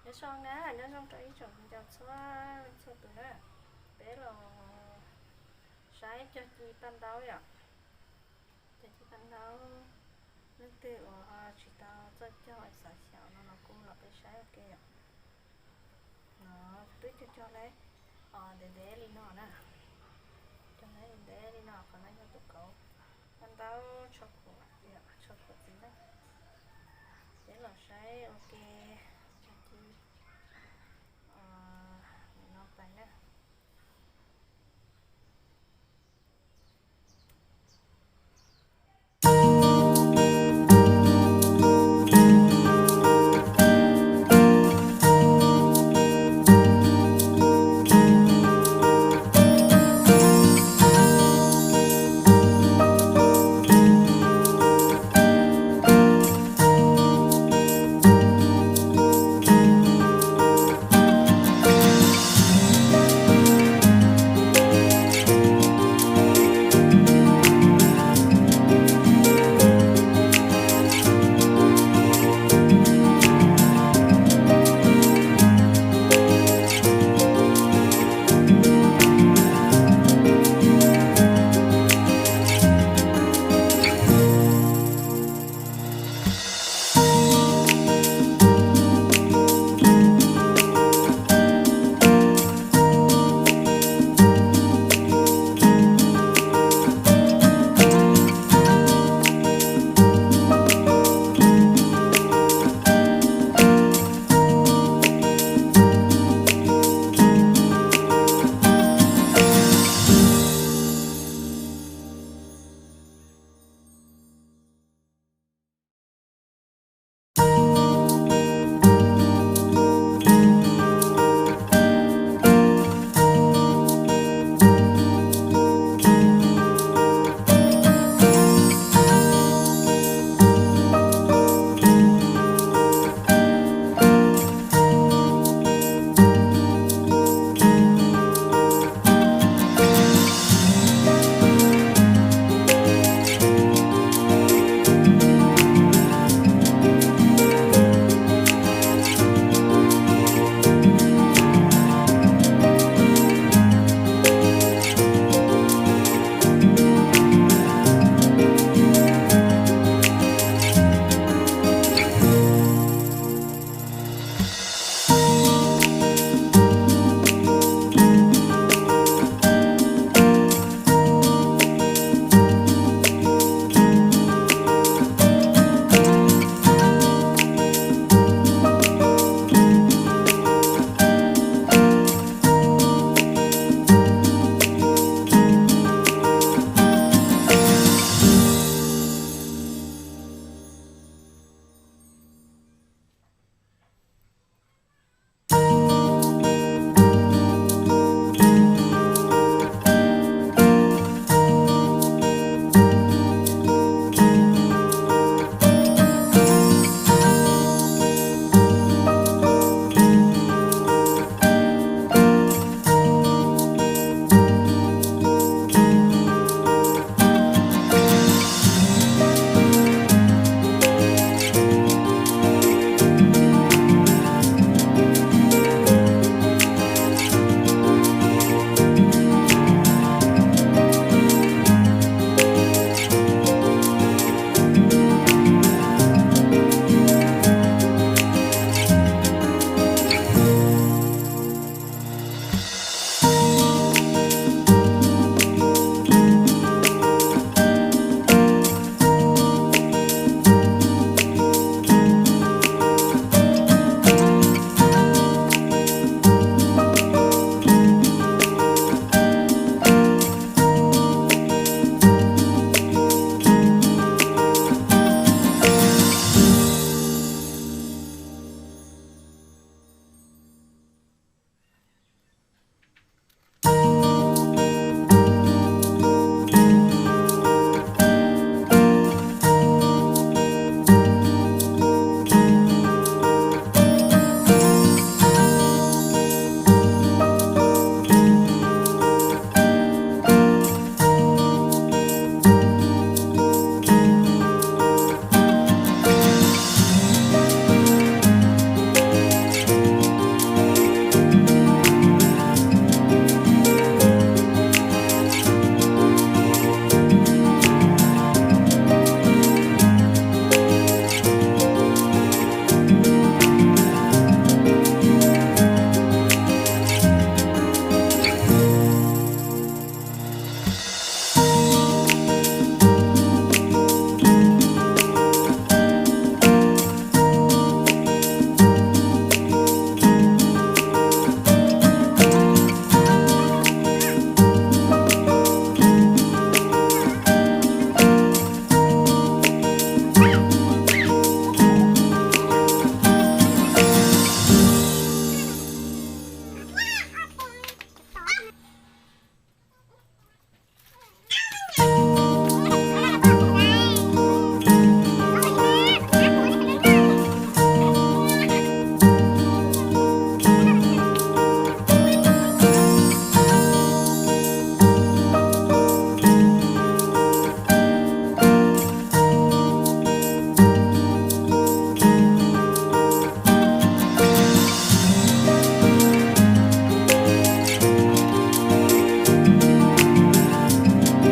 Nyob zoo na, nyob zoo rau ib tsoom viv ncaus txhua leej txhua tus na. Peb los saib cog ci paj ntaub yom. Cog ci paj ntaub, leej twg uas tsis tau txawj cog xav xyaum no los kuj los peb saib ua ke yom. No twb cog cog lawm, ntev ntev li no na. Cog ntev ntev li no, qhov no yog tus kauv paj ntaub tsho khuam, tsho khuam txiv na. Peb los saib ua ke